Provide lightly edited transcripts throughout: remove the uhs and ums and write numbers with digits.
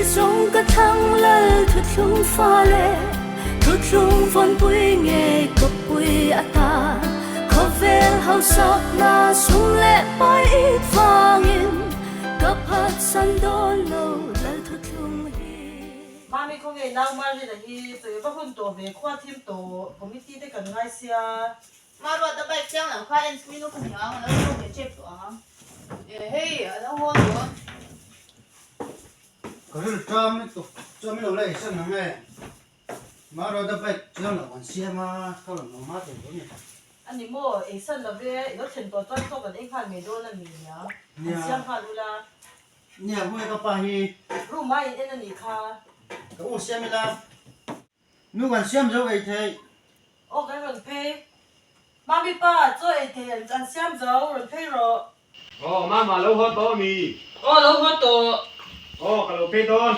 zawng ka thlang lal thuthlung fa leh thuthlung vawnpui nge kawppui atan khawvel hausakna sum leh pai it vangin ka phatsan dawn lo lal thuthlung hi. Mami khawnge nau Marina hi sawi va hun tawh ve khua thim tawh committee te kan ngai sia. Maruata bike chiang lo kha en pui lawk a ni ang, a lo haw ve tep tawh ang. E hei, a lo haw tawh. Ka rilru ṭam lutuk chuan min lo la eisan ang e. Maruata bike chiang lo an siam a, ka rawn haw hma thei dawn ni. A ni maw, eisan lo ve, i lo thlen tawh chuan chaw kan ei nghal ngei dawn a ni nia, an siam nghal ula. Nia, khawnge ka pa hi? Room ah in en a nih kha. Ka u siam ila. Nu kan siam zo ei thei. Aw kan rawn phei. Mami pa, chaw ei thei an siam zo, rawn phei rawh. Aw mama lo haw tawh ami? Aw lo haw tawh. Aw ka lo phei dawn.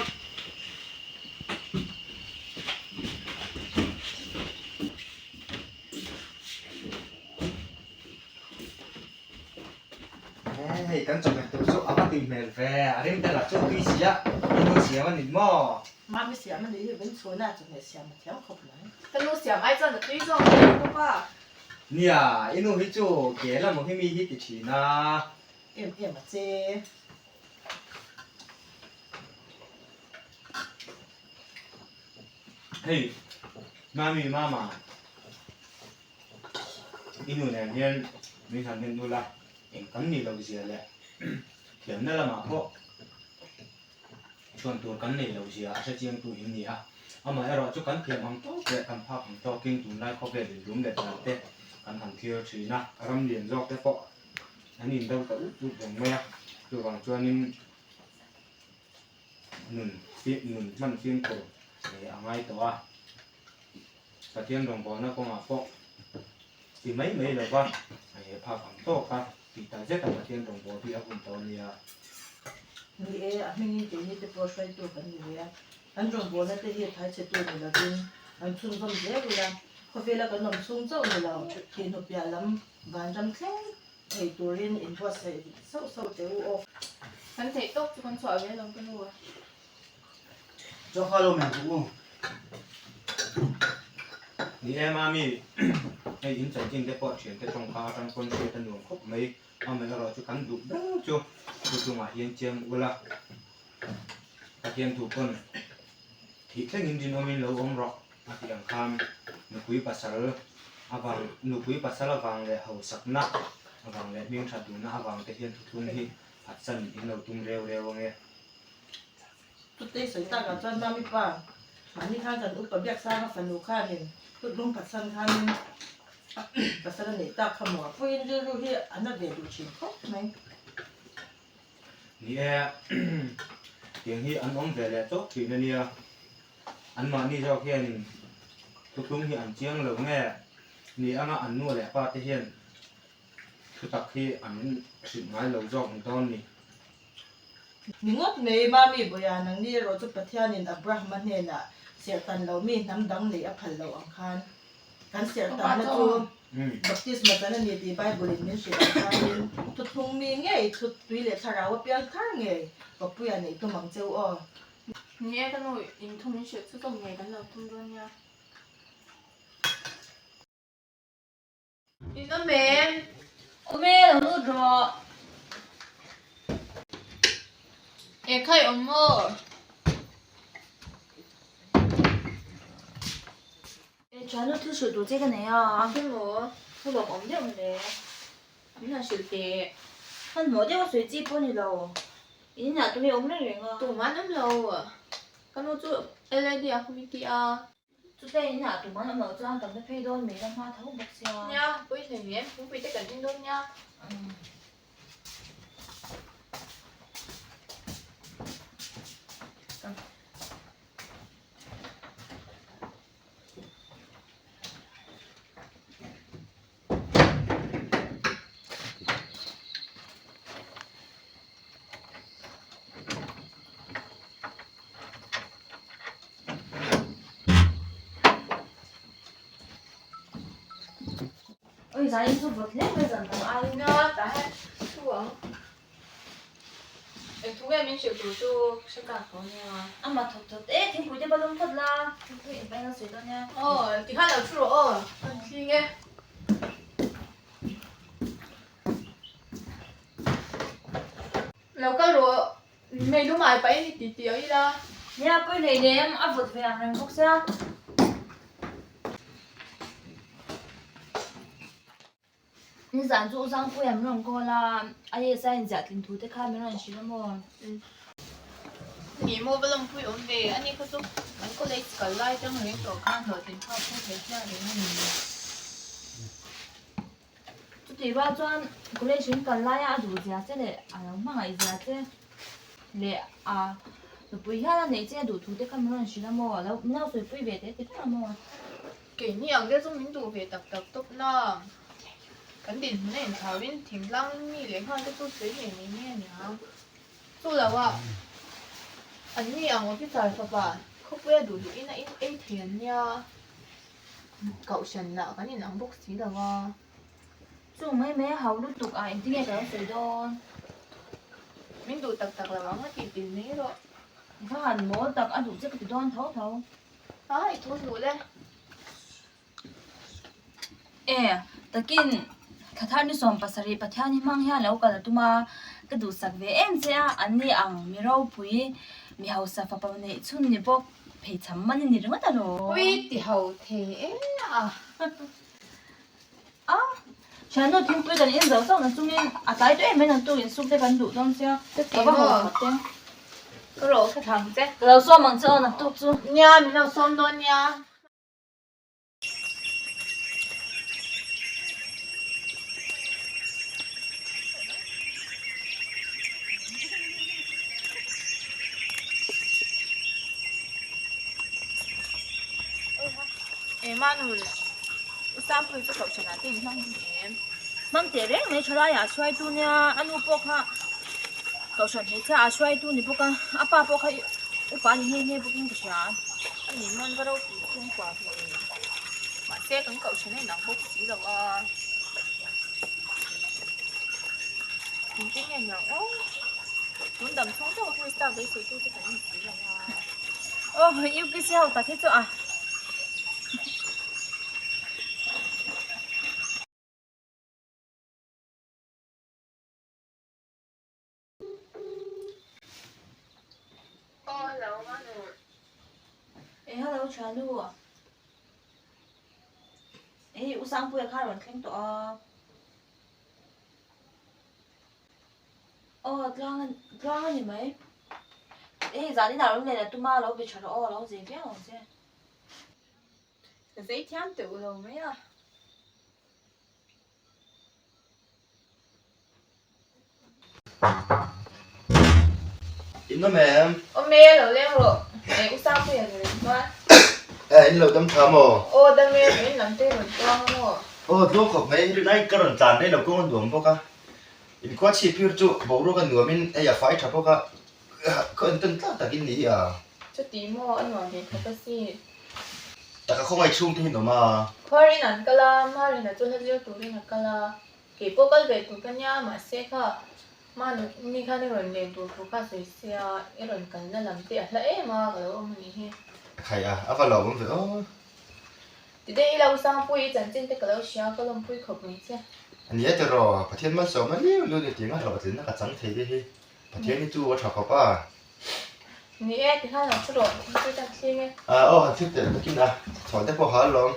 Hei kan chawhmeh tur chu a va tui hmel ve, a rim te lah chu tui sia, i nu siam a ni maw? Mami siam a nih hi veng chhuahna ah chawhmeh siam a thiam khawp mai. Ka nu siam ai chuan a tui zawk hle ang bawk a. Nia, i nu hi chu ke lam hi mi hi ti thin a. Em em a che. Hei, Mami, Mama. I nu nen hian min han en ula, eng kan nih loh zia leh thiamna lamah pawh chhuan tur kan neih loh zia a hrechiangtu in ni a. Amaherawh chu kan thiam ang tawk leh kan phak ang tawkin tunlai khawvel inrum leh dan te kan han thlir thin a. Ram lian zawk te pawh an indo ta ut ut reng mai a, chuvang chuanin nun nun hman fimkhur a ngai tawh a. Pathian rawngbawlna kawngah pawh ti mai mai lo va, he phak ang tawk a tih tak zet a Pathian rawngbâwl hi a hun tawh a nia. Ni e, a hmingin keini te pawh hruaitu kan ni ve a, kan rawngbawlna te hi thaichhetu ni lovin an chhunzawm zel ula, khawvela kan awm chhung chauh ni lo, thihnu piah lam vanram thleng thei turin inbuatsaih sauh sauh teh u aw. Kan theih tawk chu kan chhuah ve alawm ka nu a. Chaw kha lo men tuk u. Ni e mami, hei in chanchin te pawh thiante tawng kha atang pawn hriat a nuam khawp mai. Amaherawh chu kan duh ber chu thu chungah hian chiang ula, Pathian thu pawn thih thlengin rinawmin lo awm rawh a tih ang khan nupui pasal avang nupui pasal avang leh hausakna avang leh hmingthat duhna avang te hian thuthlung hi phatsan in lo tum reu reu ange. Chutei sawi takah chuan Mami pa, mahni khan kan upa Biaksanga fanu khanin Tutlung Patsan khanin pasal a neih tak kha maw? Puiin rilru hi a na ve duh thin khawp mai. Ni e, tiang hi an awm ve leh chauh thin a nia. Anmahni zawk hianin Tutlung hi an chiang lo nge ni anga an nu leh pa te hian thutak hi an hrilh ngai lo zawk ni dawn ni. Ni ngawt mai, Mami Bawia nangni erawh chu Pathianin Abrahama hnenah serhtan lo mi hnam dang neih a phal loh ang khan kan serhtanna chu baptisma chan a ni tih Bible-in min hrilh ang khanin thuthlung mi ngei thu tui leh thlarau a piang thar ngei Papuia neih tum ang cheu aw. Ni e ka nu in thu min hrilh chu tum ngei kan lo tum dawn nia. In awm em? Awm e, lo lut rawh. E khai awm maw? E thiannu thil hrilh tur che ka nei a. A hre maw? Thu lawm awm deuh mawle. Min han hrilh teh. Hmanhmawh deuh a sawi chi pawh a ni lo. In inah tunge awm reng reng a? Tumah an awm lo. Ka nu chu LAD a committee a. Chutah in inah tumah an awm loh chuan kan la phei dawn mai la hma tho bawk sia. Nia, pawi hle ni em? Thingpui te kan in dawn nia. Oi zai in chu vawt hle mai zan tam aiin. Nia, tah hian thu ang. Eng thu nge min hrilh tur chu hre tak tawh nia. Amah thawk thawk e, thingpui te va lum phawt la, thingpui in pahin a sawi dawn nia. Aw, tikhan lo thu rawh aw, kan thling e. Lo kal rawh, mei lum ai pahin i ti tih ang ila. Nia, pawi hlei nem, a vawt ve ang reng bawk sia. Nizan chu Zangpuia min rawn call a, IAS a inziah tlin thu te kha min rawn hrilh a maw? Ni maw va lawmpui awm ve, ani kha chu kan college kal lai atang reng tawh khan hlawhtlin kha a phu thei hian reng a ni. Chutih rual chuan college in kal laia a duh zia che leh a lo hmangaih zia che leh a nupui hian a neih che a duh thu te kha min rawn hrilh a maw? Min lo sawipui ve teh ti ber a maw? Keini ang te chu min duh ve tak tak tawp na. Kan dinhmun a inthlauin thingtlang mi leh nghal te chu sawi ngei mai mai a ni ang. Chu lo ah an ni ang officer fapa khawpuia duh duhin a in ei thei an nia. Kohhran lah kan inang bawk si lo a. Chung mai mai a hau lutuk a engtin nge ka lo sawi dawn. Min duh tak tak lo ang a tih pin mai rawh. Va han mawl tak a duh che ka ti dawn tho tho. A i thu hluh le. E, takin Thlathar ni 70 Pathian hi hmang hian lo kal a tum a, ka duhsak ve em che a, an ni ang mi ropui, mi hausa fapa neih chhun ni bawk pheichham man i ni ringawt a lo. Ui ti ho thei e a. A, thiannu thingpui kan in zo chauh na chungin a tlai tawh em mai naktuk insuk te kan duh dawn sia, ka va haw khat te. Ka rawh ka thlang che. Ka lo sawm ang che aw naktuk chu. Nia, min lo sawm dawn nia. Emmanuel, U Sangpuii chu kohhran ah te in hmang hun em? Hmang teh reng mai thalai ah hruaitu nia, a nu pawh kha kohhran hmeichhia ah hruaitu ni bawk a, a pa pawh kha upa a ni nghe nghe bawkin ka hria. A ni mawn va ropui chhungkua ve, mahse kan kohhran a inang bawk si lo a. Engtin nge niang aw, tun dam chhung chauh a Krista beisei tu te kan ni si lo a. Aw UPC ho tak hi chu a. Aw hello Manu. E hello Thianu. Hei U Sangpuia kha a rawn thleng tawh a. Aw tluang a tluang a ni mai. Hei zanin ah rawn len a tum a lo be tha rawh aw a lo zei viau ang che. Ka zei thiam teuh lo mai a. In awm em? Awm e, lo leng rawh. E, U Sangpuia ni reng chuan. E, in lo dam tha maw? Aw, dam e, in lam te rawn tluang a maw? Aw, tluang khawp mai. Rinai ka rawn tlan rei lo kawng a nuam bawk a. Inkhua chhip phir chu boruak a nuamin hei a fai tha bawk a. Ka entawn tlak takin ni hi a. Chuti maw a nuam ve khawp asin. Taka khawngaih chhung te hi an awm a. Khuarin an kal a, Marina chu hla zir turin a kal a. Kei pawh kal ve tur ka nia, mahse kha Manu ni khan i rawn len tur thu kha sawi sia, i rawn kalna lam te a hla em a, ka lo awm a nih hi. Khai a, a va lo awm ve aw. Ti deuh ila U Sangpui, i chanchin te ka lo hria, ka lawmpui khawp mai che. A ni e tiraw, Pathian malsawm a liu liu ni tih nga hlawhtlinna ka chang thei te hi. Pathian hi chu a tha khawp a. Ni e, tikhan lo thu rawh, thingpui tan thling e. Aw, han thil telh takin a, chhuah te pawh hal lawm.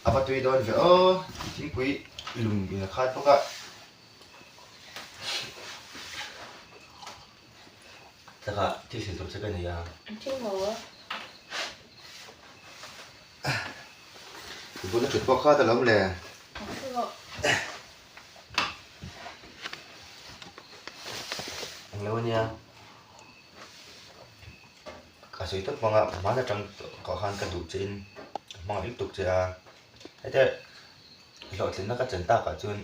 A va tui dawn ve aw, thingpui lung in a khat bawk a. Taka thil thil tur che ka nei a. Thil maw? I bula thut pawh khat alawm le. Englo ania. Ka sawi tawp hmang a, hman atang tawh khan ka duh che in ka hmangaih lutuk che a, hete hlawhtlinna ka chan takah chuan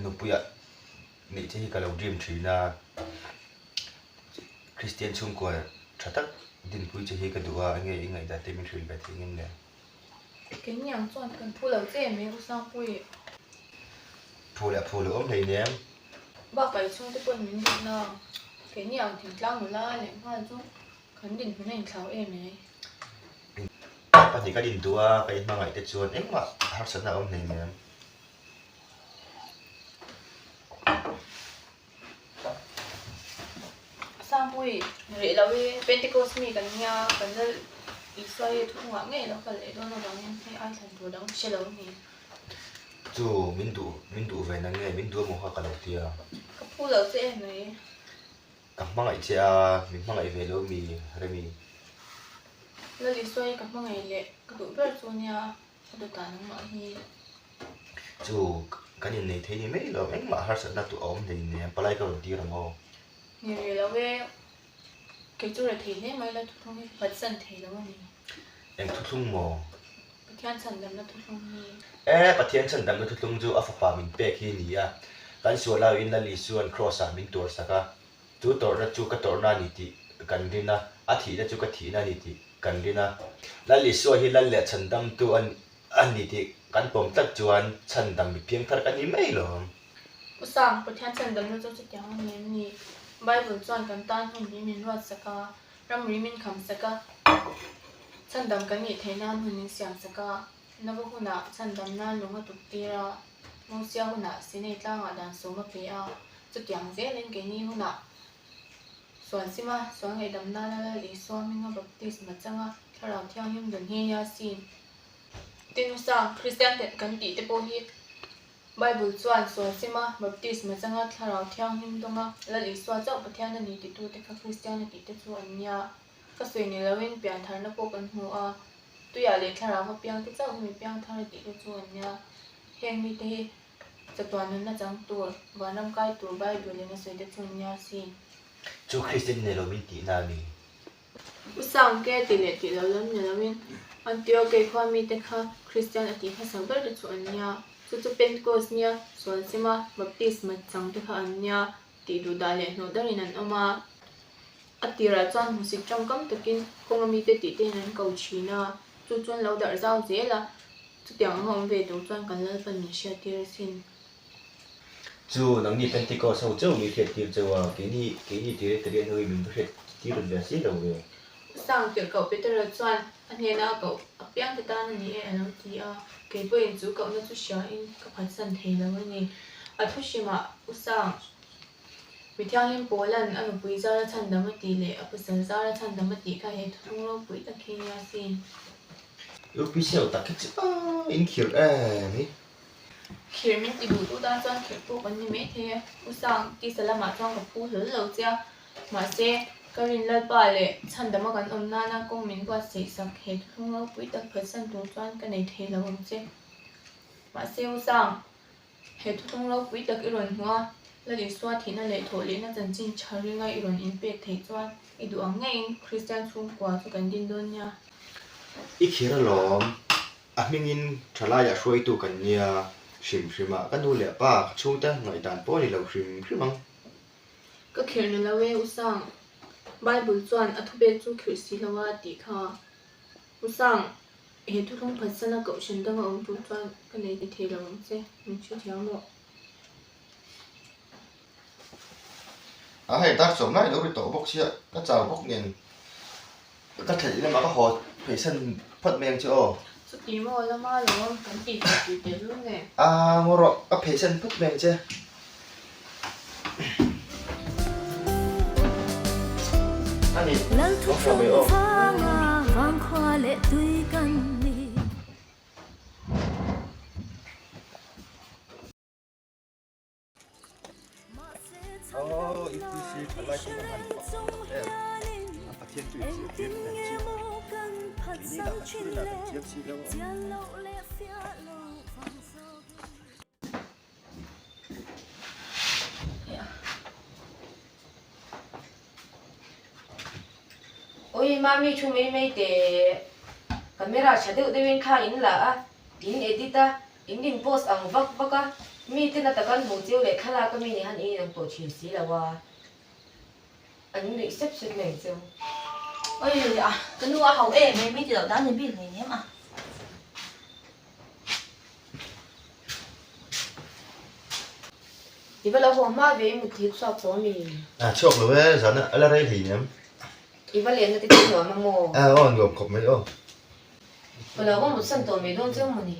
nupuia neih che hi ka lo dream thin a, Kristian chhungkua tha tak dinpui che hi ka duh a, enge i ngaihdan te min hrilh ve thei ngem le? Keini ang chuan kan phu lo che em u Sangpui? Phu leh phu lo awm hleinem. Bakah i chhungte pawn min duh na, keini ang thingtlang nula leh nghal chu kan dinhmun a inthlau em e. Pahnih kan induh a, ka inhmangaih te chuan engmah harsatna a awm hleinem. Sangpui, rih lo i Pentecost mi kan nia, kan Lal Isua hi thuthlungah ngei lo kal leh dawn avangin hei ai thlan tur dang hre lo a ni. Chu, min duh, min duh ve na nge, min duh emaw kha ka lo ti a. Ka phu lo che em mai. Ka hmangaih che a, min hmangaih ve lo mi, Remi. Lal Isua hi ka hmangaih leh ka duh ber chu nia, ka dawtah nangmah hi. Chu kan innei thei ni mai lo, engmah harsatna tu a awm hlei nen palai ka rawn tir ang aw. Ni rih lo e, kei chu rethei hle mai la thuthlung hi phatsan thei lo a ni. Eng thuthlung maw? Pathian chhandamna thuthlung hi. E, Pathian chhandamna thuthlung chu a fapa min pek hi a ni a, kan sual auin Lal Isua'n Kraws ah min tuarsak a, Chu tawrhna chu ka tawrhna a ni tih kan rin a, a thihna chu ka thihna a ni tih kan rin a. Lal Isua hi Lal leh chhandamtu a ni tih kan pawm tlat chuan chhandam mi piangthar ka ni mai lawm. U Sang, Pathian chhandamna chu chutiang a ni em ni? Bible chuan kan tan hun hi min ruatsak a, ramri min khamsak a, chhandam kan nih theih nan hun min siamsak a, Nava hunah chhandam nan lung a tuktir a, Mosia hunah Sinai tlangah dan sawm a pe a, chutiang zelin keini hunah sual sima sual ngaihdam nana Lal Isua hminga baptisma changa Thlarau Thianghlim dun hi nia sin. Tin Usang, Kristian te kan tih te pawh hi Bible chuan sual sima baptisma changa Thlarau Thianghlim dawnga Lal Isua chauh Pathian a ni titute kha Kristian a tih te chu an nia. Ka sawi ni loin piantharna pawh kan hmu a, Tuiah leh thlarau va piang te chauh hi mi piang thar a tih te chu an nia. Heng mite hi chatuan nunna chang tur, vanram kai tur Bible in a sawi te chu an nia sin. Chu Kristian nei lo min tihna a ni. U Sangke tih leh tih lo lam ni loin Antioke khua mite kha Kristian a tih hmasak ber te chu an nia. Chu chu Pentecost nia sual sima baptisma chang te kha an nia tih duh dah leh hnawh darin an awm a. A tirah chuan hmusit tawngkam takin kawnga mite tih te hian an ko thin a, chu chuan lo darh zau zel a, chutiang anga awm ve tur chuan kan Lalpan min hriattir asin. Chu nangni Pentecost ho chauh min hriattir chauh a, keini keini Territorian ho hi min va hriattir ve si lo ve. Sang tirhkoh Petera chuan a hnena a koh apiang te tan a ni e a lo ti a, kei pawhin chu kohna chu hriain ka phatsan thei lo a ni. A thu hrimah U Sang. Mi thianghlim Paula'n a nupui zara chhandam a tih leh a pasal zara chhandam a tih kha he thuthlung ropui tak hi nia sin. UPC ho tak hi chu a in khirh em hi. Khirh min ti duh duh tan chuan khirh pawh kan ni maithei e. U Sang, tisa lamah chuan ka phu hlawl lo che a. Mahse, ka rin Lalpa leh chhandama kan awm nana kawng min buatsaih sak he thuthlung ropui tak phatsan tur chuan ka nei thei lo ang che. Mahse, U Sang, He thuthlung ropui tak i rawn hmu a, Lal Isua thihna leh thawhlehna chanchin tha ringa i rawn inpek theih chuan i duh ang ngeiin Kristian chhungkua chu kan din dawn nia. I khir alawm, a hmingin thalaiah hruaitu kan nia hrim hrim a, ka nu leh pa ka chhungte ngaihdan pawh a ni lo hrim hrim ang. Ka khirh ni lo e, U Sang. Bible chuan a thupek chu khirh si lo a tih kha. U Sang, He thuthlung phatsana kohhran danga awm tur chuan ka nei thei lo ang che, min hre thiam rawh. A hei dar sawm lai lo ri tawh bawk sia, ka chau bawk nen ka theih lamah ka haw pheisan phawt mai ang che aw. Chuti maw lama lo kan tih tawh tih tehlul nen. A ngaw rawh, ka pheisan phawt mai ang che. Lal thuthlung vanga vangkhua leh tui kan ni. Mahse chhandamna tih hre reng chung hianin engtin nge maw kan phatsan thin le chian loh leh fiah loh vang zawkin. Ui mami thu mai mai teh. Camera tha deuh deuhin thla in la a, in edit a, in in post ang vak vak a, mi ten a takan hmuh cheu leh thlalak a mi nih han in inang tawh thin si lo a, an nuih sep sep mai ang cheu. Oi a, ka nu a hau em em i ti loh dan ni bik hlei nem a. I va lo haw hma ve i mut thil chhuak tawh mi? A chhuak lo e, zan a la rei hlei nem. I va lenna te chu nuam a maw? A aw nuam khawp mai aw. Ka lo va mut san tawh mai dawn cheu maw ni?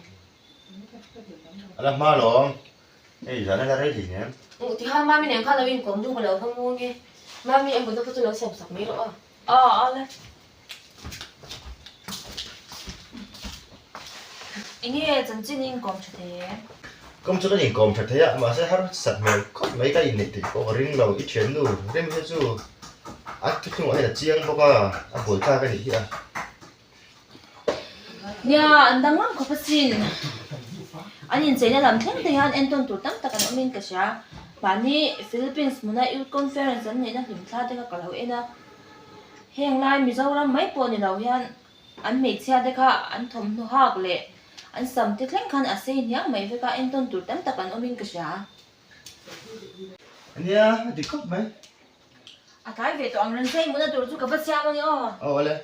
A la hma lawm, hei zan a la rei hlei nem. Uh tikhan Mami nen khan lo inkawm duh ka lo va mu nge. Mami a mutna kha chu lo siam sak mai rawh a. A a le. Enge chanchin inkawm tha thei e? Kawm chu kan inkawm tha thei a, mahse harsat hmel khawp mai ka inneih theih pawh ka ring lo. I thiannu rem hi chu a thuthlungah hian a chiang bawk a, a buaithlak a nih hi a. Nia, an danglam khawp asin. An incheina lam thleng te hian entawn tur tam tak an awmin ka hria. Mahni Philippines hmuna Youth Conference an neihna hlimthla te kha ka lo en a. Heng lai Mizoram mai pawh ni lo hian an hmeichhia te kha an thawmhnaw hak leh an sam te thleng khan a sei hniang mai vek a, entawn tur tam tak an awmin ka hria. Nia, a dik khawp mai. A tlai ve tawh ang reng che, mutna tur chu ka va siam ange aw. Aw awle.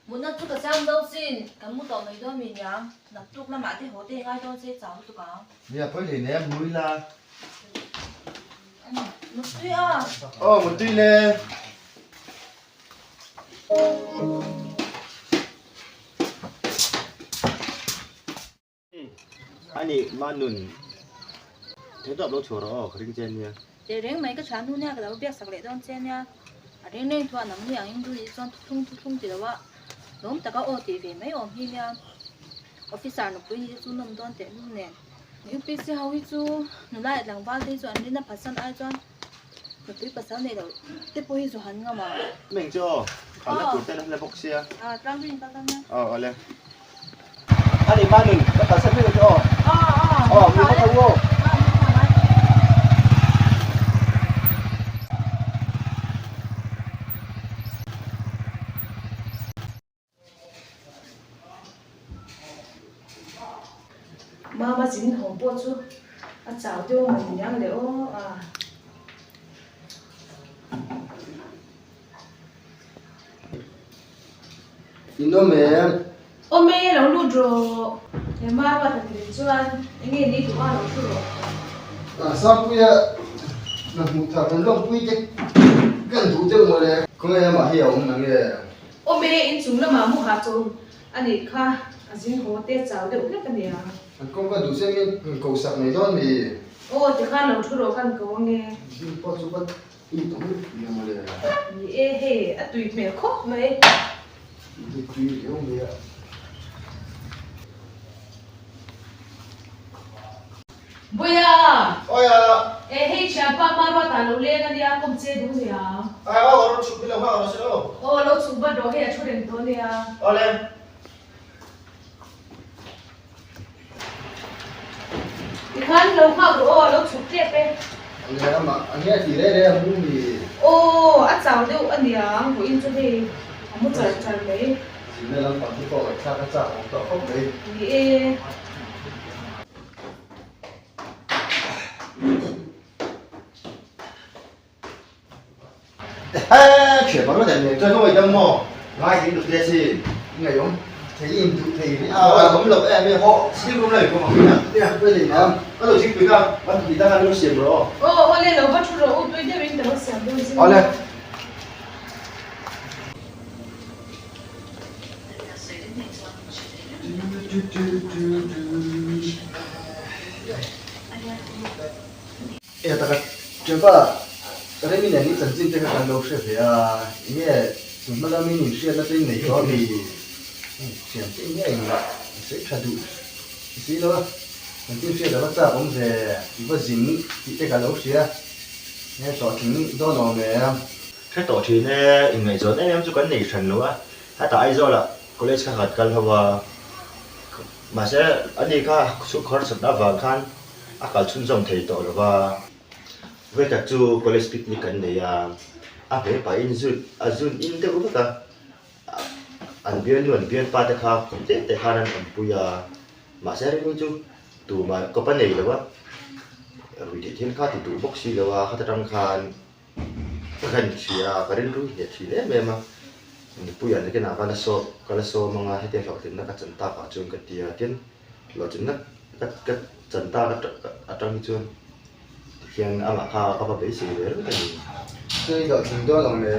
Mutna chu ka siam zo sin, kan mu tawh mai dawn mi nia, naktuk lamah te haw te ngai dawn che chau lutuk ang. Nia pawi hlei nei a mui la. Mutui a. Aw mutui le. Ani Manun theihtawp lo chhuah rawh aw ka ring che ania. Teh reng mai ka tha hnu nia ka lo biak sak leh dawn che ania. A reng reng thuah nang ni ang in dun chuan thuthlung thuthlung ti lo a lawm taka aw tih ve mai awm hi nia. Officer nupui ni te chu nawm dawn teh lul nen. UPC ho hi chu nula leh tlangval te hi chu an rin a phatsan ai chuan nupui pasal nei lo te pawh hi zu han ngam a. Meng chu aw, khalna tur te la hla bawk sia. A tlang rin kal ania. Aw awle. Ani Manun ka kalsan vek ang che aw. Aw mi va tho aw. Mama zin haw pawh chu a chau deuh a mawni ang leh aw a. In awm em? Awm e, lo lut rawh. He Marwa ta tir chuan enge ni duh a lo thu rawh. Ah, Sangpuia na hmuh thar han lawmpui te kan duh deuh mawle. Khawnge amah hi a awm na nge? Awm e, inchung lamah mu ha chawm a nih kha, a zing haw te chau deuh hlek a nia. An kawng ka duh se min ko sak mai dawn mi? Aw, tikhan lo thu rawh kan ko ange. Zing pawh chu ka tui ta hmel pui a mawle. Ni e, hei a tui hmel khawp mai. Tui tui riau mai a. Buia! Awi a! E hei thianpa Maruata lo leng a nia, kawm che duh nia. Ai aw, a rawn chhuk ilo nghak rawh se aw. Aw, lo chhuk vat rawh, hei a thu reng tawh nia. Awle. Tikhan lo nghak rawh aw, lo chhuk tep e. Awle, amah a nge ti reh reh a mu mi. Aw, a chau deuh a niang, vawiin chu hei a mu char char mai. Zirna lampang hi pawh ngaihthlak a chak awm tawh khawp mai. Ni e. He thian bang nen nen chuan hawi dam maw? Ngai thei duh te sin. Ngai awm thei in duh thei rih a. Aw awm lo em e haw sitting room lamah pawh ang nia. Nia pawi leh nia. Ka lo thingpui kha van tih dang a lo siam rawh aw. Aw awle lo va thu rawh u tui deuh in ka lo siam dawn che. Awle. E taka Trevor Remi nen i chanchin te kha kan lo hre ve a, enge chu hma lamin in hriatna te in nei tawh a mi? Thiam te enge engmah i sawi tha duh si lo a, chanchin hriat ava chak awm ve, i va zin tih te ka lo hria, enge hlawhtling dawn awm em? Hre tawh thin e, inngaihzawn em em chu kan nei hran lo a, hetah Aizawlah college kha khat kal ho a, mahse ani kha chhungkhawr chhatna avang khan a kal chhunzawm thei tawh lo va. Vawikhat chu college picnic kan nei a, a hmel pahin zun a zun in deuh vek a, an bialnu an bialpa te kha kum te te khan an awmpui a, mahse Remi chu tumah kawp a nei lo a, rui theih thil kha ti duh bawk si lo a, khata tang khan ka han hria a, ka rilru hi hneh thin em em a, nupuiah nakinah ka la sawm ka la sawm ang a, hetiang hlawhtlinna ka chan takah chuan ka ti a, tin hlawhtlinna ka ka chan tak atang hi chuan Tikhian amah kha ka va beisei ve reng a ni. Chu i hlawhtling dawn ang le.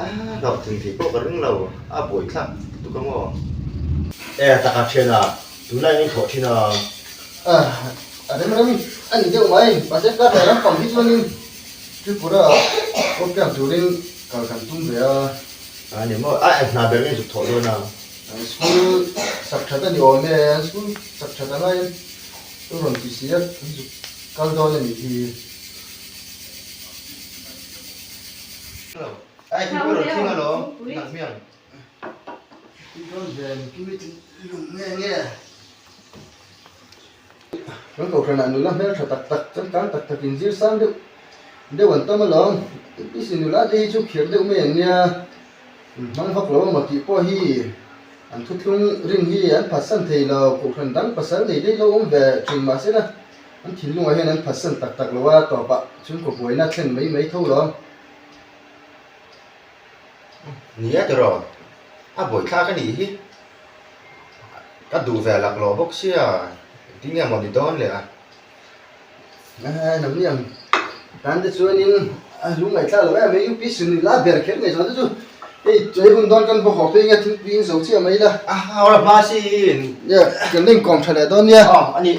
A hlawhtling thei pawh ka ring lo, a buaithlak lutuk a maw? E taka thian a, tunlai in thawh thin a. A rem rem a ni deuh mai, mahse ka tlai lampang hi chuanin Tripura kawt piak turin kal kan tum ve a. A ni maw, a hna ber nge zuk thawh dawn a? School sak that a ni awm e, school sak that anga in rawn ti si a, kan zuk Kal dawn a nih hi. Ai thingpui rawn thleng alawm, nang hmiang. Tui dawn ve nupui lung nge nge. Kan kohhranah nula hmel tha tak tak, changkang tak tak inzir sang deuh deuh an tam alawm. APC nula te hi chu khirh deuh mai an nia. Hmang vak lo emaw tih pawh hi an thuthlung rin hi an phatsan thei lo. Kohhran dang pasal nei daih lo awm ve thin mahsela an thinlungah hian an phatsan tak tak lo a, tawpah chhungkaw buaina thlen mai mai tho lo. Nia tiraw, a buaithlak a nih hi. Ka duh ve laklawh bawk sia, engtin nge maw ni dawn leh a? Nang niang tan te chuanin a lung ngaihthlak loh em mai UPC nula ber kher ngei chuan te chu hei chei hun dawn kan va haw phei nge thingpui in zo chiah mai ila. A hau la hma sin. Nia kan la inkawm tha leh dawn nia. Aw a ni.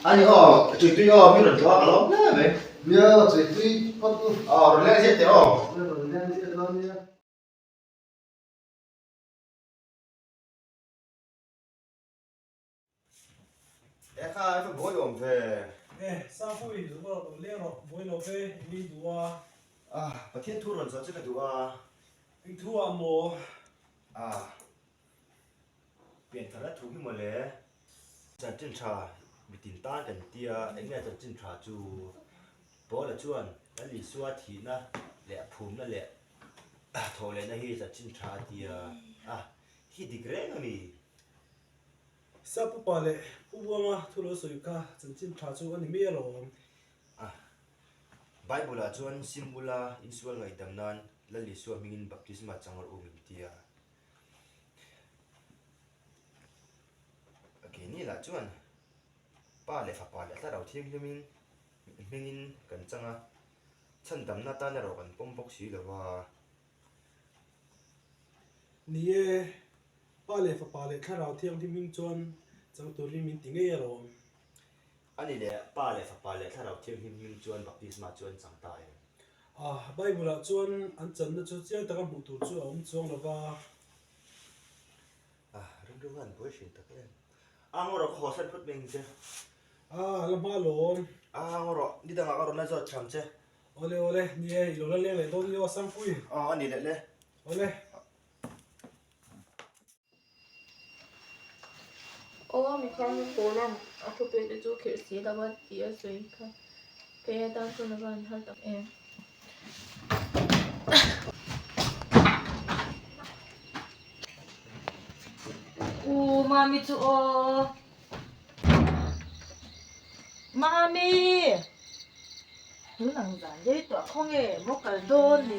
A ni aw Chuitui aw mi rawn tlawh a ka lawm hle mai. Nia Chuitui phawt u. Aw rawn leng ziah teh aw. Rawn leng ziah dawn nia. E kha i va buai awm ve. E, Sangpui, zu rawh lo leng rawh, buai lo ve, eng i duh a? Ah, Pathian thu rawn zawh che ka duh a. Eng thu ah maw? Ah, pianthar a thu hi mawle. Chanchin tha mitin tan kan tia, eng nge chanchin tha chu? Paula chuan Lal Isua thihna leh a phumna leh thawhlehna hi chanchin tha a tia a, hi dik reng a mi? Sap upa leh Pu Buanga thu lo sawi kha chanchin tha chu a ni mai alawm. A, Bible-ah chuan sim ula insual ngaihdam nan Lal Isua hmingin baptisma chang rawh u min ti a. Keini lah chuan Pa leh Fapa leh Thlarau Thianghlimin hmingin kan chang a, chhandamna atan erawh kan pawm bawk si lo va. Ni e, Pa leh Fapa leh Thlarau Thianghlim hming chuan chang turin min ti ngei alawm. A ni leh, Pa leh Fapa leh Thlarau Thianghlim hming chuan baptisma chu an chang ta em? Bible-ah chuan an channa chu chiang taka hmuh tur chu a awm chuang lo va. Rilru hian buai hrin tak em. A ngaw rawh ka haw san phut mai ang che. A la hma lawm. A ngaw rawh, ni dangah ka rawn la zawt tham che. Awle awle, ni e, i lo la leng leh dawn nia aw Sangpui. Aw a ni leh le. Awle. Aw mi kha hmun pawl ang a thu pek te chu khirh si lo a tih a sawi kha kei atan chuan a va han har tak em. U Mami chu aw. Mami! Tun ang zan rei tawh khaw nge maw kal dawn ni?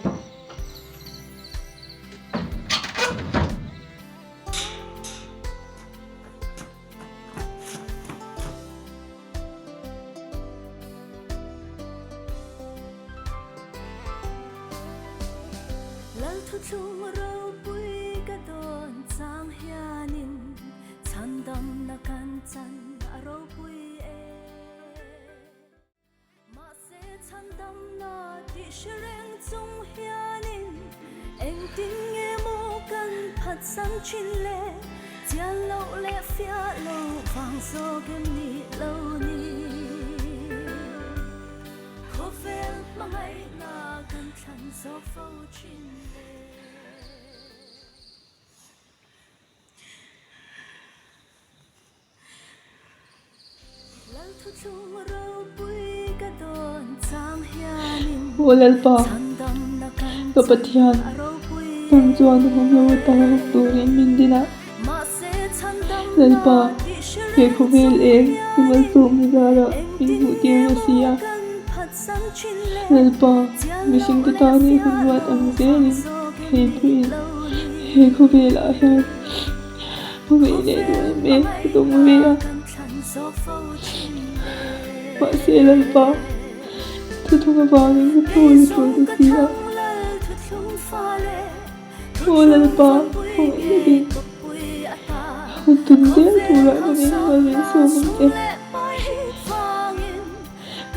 Lal thuthlung ropui ka dawn chang hianin chhandamna kan chan a ropui e. Mahse chhandamna tih hre reng chung hianin engtin nge maw kan phatsan thin le? Chian loh leh fiah loh vang zawk em ni lo ni? Khawvel hmangaihna kan thlan zawk fo thin le. Aw Lalpa, ka Pathian, nang chuan awm lo ata awm turin min din a. Lalpa, he khawvel eng i malsawmna zarah min hmuh tir na si a. Lalpa, mihringte tan i hun ruat ang zelin hei pawhin he khawvelah hian hmangaih leh duh em em ka dawng ve a. Mahse Lalpa, thuthung avangin ka thawi a tul ta si a. Aw Lalpa, khawngaih takin hun tun zel turah nangin mal min sawm ang che.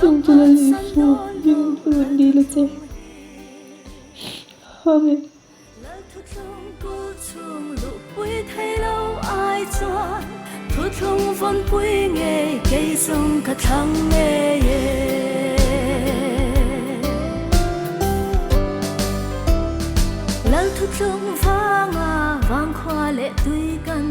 Chung chu Lal Isua hming ka rawn dil a che. Amen. Lal thuthlung kul chhung luhpui thei lo ai chuan thuthlung vawnpui ngei kei zawng ka thlang ngei e. Lal thuthlung vanga vangkhua leh tui kan.